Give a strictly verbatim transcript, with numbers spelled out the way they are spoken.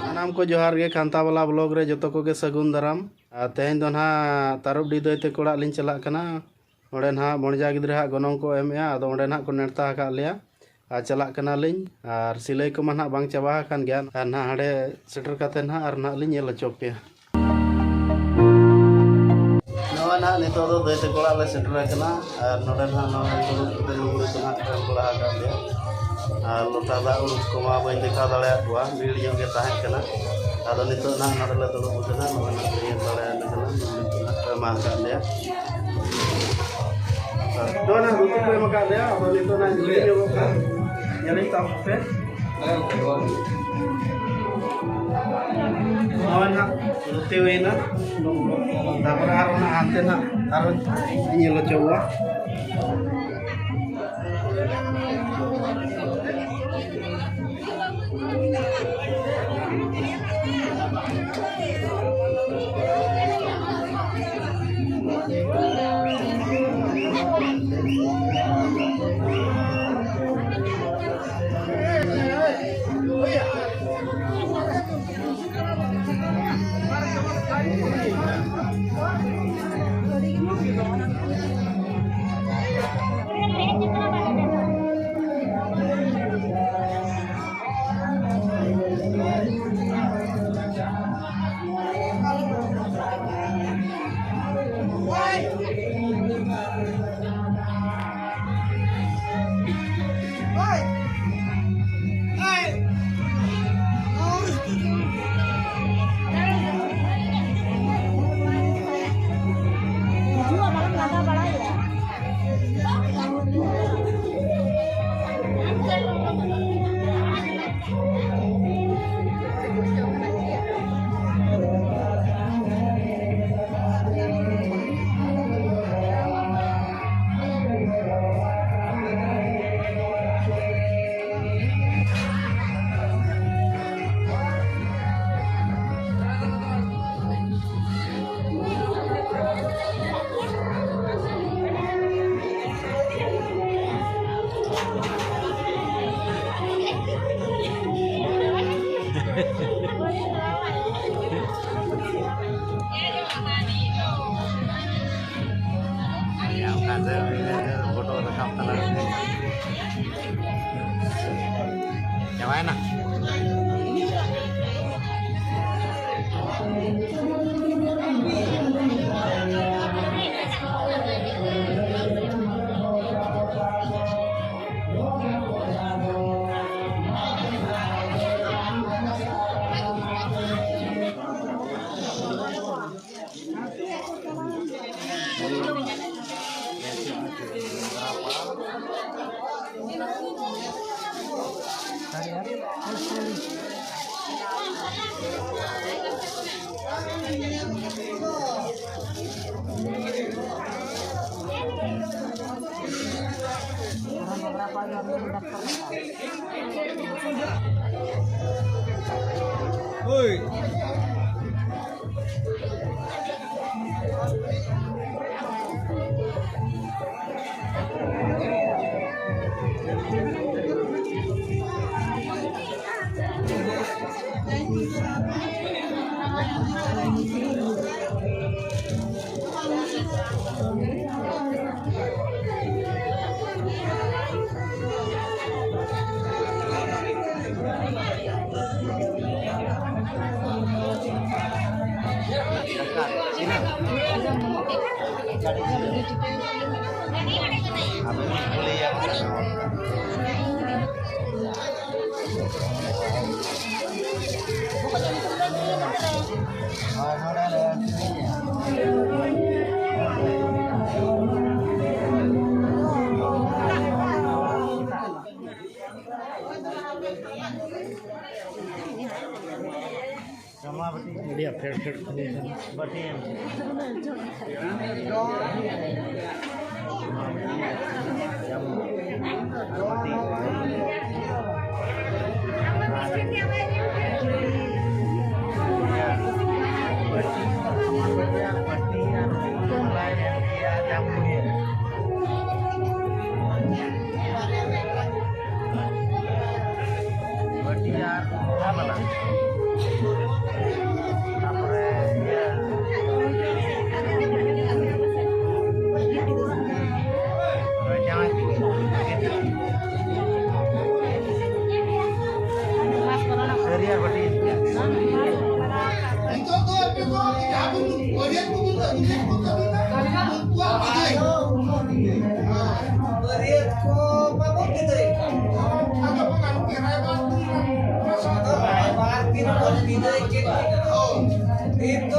ᱥᱟᱱᱟᱢ ᱠᱚ ᱡᱚᱦᱟᱨ ᱜᱮ, ᱠᱷᱟᱱᱛᱟ ᱵᱟᱞᱟ ᱵᱞᱚᱜ ᱨᱮ ᱡᱚᱛᱚ ᱠᱚᱜᱮ ᱥᱟᱹᱜᱩᱱ ᱫᱟᱨᱟᱢ᱾ ᱟᱨ ᱛᱮᱦᱮᱧ ᱫᱚ ᱱᱟᱦᱟᱜ ᱛᱟᱹᱨᱩᱵ ᱰᱤ ᱫᱟᱹᱭ ᱛᱟᱠᱚ ᱚᱲᱟᱜ ᱞᱤᱧ ᱪᱟᱞᱟᱜ ᱠᱟᱱᱟ᱾ ᱚᱸᱰᱮ ᱱᱟᱦᱟᱜ ᱵᱚᱬᱡᱟ ᱜᱤᱫᱽᱨᱟᱹ ᱦᱟᱜ ᱜᱚᱱᱚᱝ ᱠᱚ ᱮᱢᱮᱜᱼᱟ, ᱟᱫᱚ ᱚᱸᱰᱮ ᱱᱟᱦᱟᱜ ᱠᱚ ᱱᱮᱲᱛᱟ ᱟᱠᱟᱫ ᱞᱮᱭᱟ᱾ ᱟᱨ ᱪᱟᱞᱟᱜ ᱠᱟᱱᱟᱞᱤᱧ, ᱟᱨ ᱥᱤᱞᱟᱹᱭ ᱠᱚᱢᱟ ᱱᱟᱦᱟᱜ ᱵᱟᱝ ᱪᱟᱵᱟ ᱟᱠᱟᱱ ᱜᱮᱭᱟ᱾ ᱟᱨ ᱱᱟᱦᱟᱜ ᱦᱟᱸᱰᱮ ᱥᱮᱴᱮᱨ ᱠᱟᱛᱮ ᱱᱟᱦᱟᱜ ᱟᱨ ᱱᱟᱦᱟᱜ ᱞᱤᱧ ᱧᱮᱞ ᱦᱚᱪᱚ ᱯᱮᱭᱟ᱾ ᱱᱚᱜᱼᱚᱭ ᱱᱟᱦᱟᱜ ᱱᱤᱛᱚᱜ ᱫᱚ ᱫᱟᱹᱭ ᱛᱟᱠᱚ ᱚᱲᱟᱜ ᱞᱮ ᱥᱮᱴᱮᱨ ᱟᱠᱟᱱᱟ᱾ ᱟᱨ ᱱᱚᱰᱮ ᱱᱟᱦᱟᱜ ᱱᱚᱜᱼᱚᱭ ᱫᱩᱲᱩᱵ ᱠᱟᱛᱮ ᱞᱩᱜᱽᱲᱤ ᱠᱚ ᱱᱟᱦᱟᱜ ᱠᱚ ᱮᱢ ᱵᱟᱲᱟ ᱟᱠᱟᱫ ᱞᱮᱭᱟ᱾ ᱟᱨ ᱞᱚᱴᱟ ᱫᱟᱜ ᱩᱰᱩᱠ ᱠᱚᱢᱟ ᱵᱟᱹᱧ ᱫᱮᱠᱷᱟᱣ ᱫᱟᱲᱮᱭᱟᱜ ᱠᱚᱣᱟ, ᱵᱷᱤᱲ ᱧᱚᱜ ᱜᱮ ᱛᱟᱦᱮᱸ ᱠᱟᱱᱟ᱾ ᱟᱫᱚ ᱱᱤᱛᱚᱜ ᱱᱟᱦᱟᱜ ᱱᱚᱰᱮ ᱞᱮ ᱫᱩᱲᱩᱵ ᱟᱠᱟᱱᱟ, ᱱᱚᱜᱼᱚᱭ ᱱᱟᱦᱟᱜ ᱯᱮ ᱧᱮᱞ ᱫᱟᱲᱮᱭᱟᱞᱮ ᱠᱟᱱᱟ, ᱞᱩᱜᱽᱲᱤ ᱠᱚ ᱱᱟᱦᱟᱜ ᱠᱚ ᱮᱢᱟ ᱟᱠᱟᱫ ᱞᱮᱭᱟ᱾ ᱱᱚᱜᱼᱚᱭ ᱱᱟᱦᱟᱜ ᱫᱷᱩᱛᱤ ᱠᱚ ᱮᱢ ᱟᱠᱟᱫ ᱞᱮᱭᱟ, ᱟᱫᱚ ᱱᱤᱛᱚᱜ ᱱᱟᱦᱟᱜ ᱡᱩᱞᱩᱜ ᱧᱚᱜᱚᱜ ᱠᱟᱱᱟ, ᱧᱮᱞᱤᱧ ᱛᱟᱵᱚᱱ ᱯᱮ᱾ ᱱᱚᱜᱼᱚᱭ ᱱᱟᱦᱟᱜ ᱫᱷᱩᱛᱤ ᱦᱩᱭᱱᱟ, ᱛᱟᱨᱯᱚᱨᱮ ᱟᱨ ᱚᱱᱟ ᱦᱟᱱᱛᱮ ᱱᱟᱦᱟᱜ ᱟᱨᱚ ᱧᱮᱞ ᱦᱚᱪᱚ ᱠᱚᱣᱟ᱾ ᱯᱷᱳᱴᱳ ᱨᱟᱠᱟᱵ ᱛᱟᱞᱟᱝ ᱢᱮ᱾ ᱪᱟᱵᱟᱭᱮᱱᱟ᱾ ᱳᱭ। ᱟᱹᱰᱤ ᱟᱯᱷᱮᱲ ᱯᱷᱮᱲ ᱠᱷᱚᱱ ᱵᱟᱹᱴᱤ ᱮᱢ᱾ ᱵᱟᱹᱴᱤ ᱟᱨ ᱛᱟᱯᱚᱨᱮ ᱤᱭᱟᱹ ᱵᱟᱹᱨᱭᱟᱹᱛ ᱠᱚ ᱵᱟᱵᱚᱱ ᱵᱤᱫᱟᱹᱭ ᱠᱚᱣᱟ᱾ ᱟᱫᱚ ᱵᱟᱝ, ᱟᱨ ᱢᱤᱫᱴᱮᱱ ᱨᱟᱭᱵᱟᱨ ᱛᱤᱱ ᱨᱮ ᱟᱫᱚ ᱨᱟᱭᱵᱟᱨ ᱛᱤᱱ ᱵᱚᱱ ᱵᱤᱫᱟᱹᱭ ᱠᱮᱫ ᱠᱤᱱᱟ᱾ ᱱᱤᱛ ᱫᱚ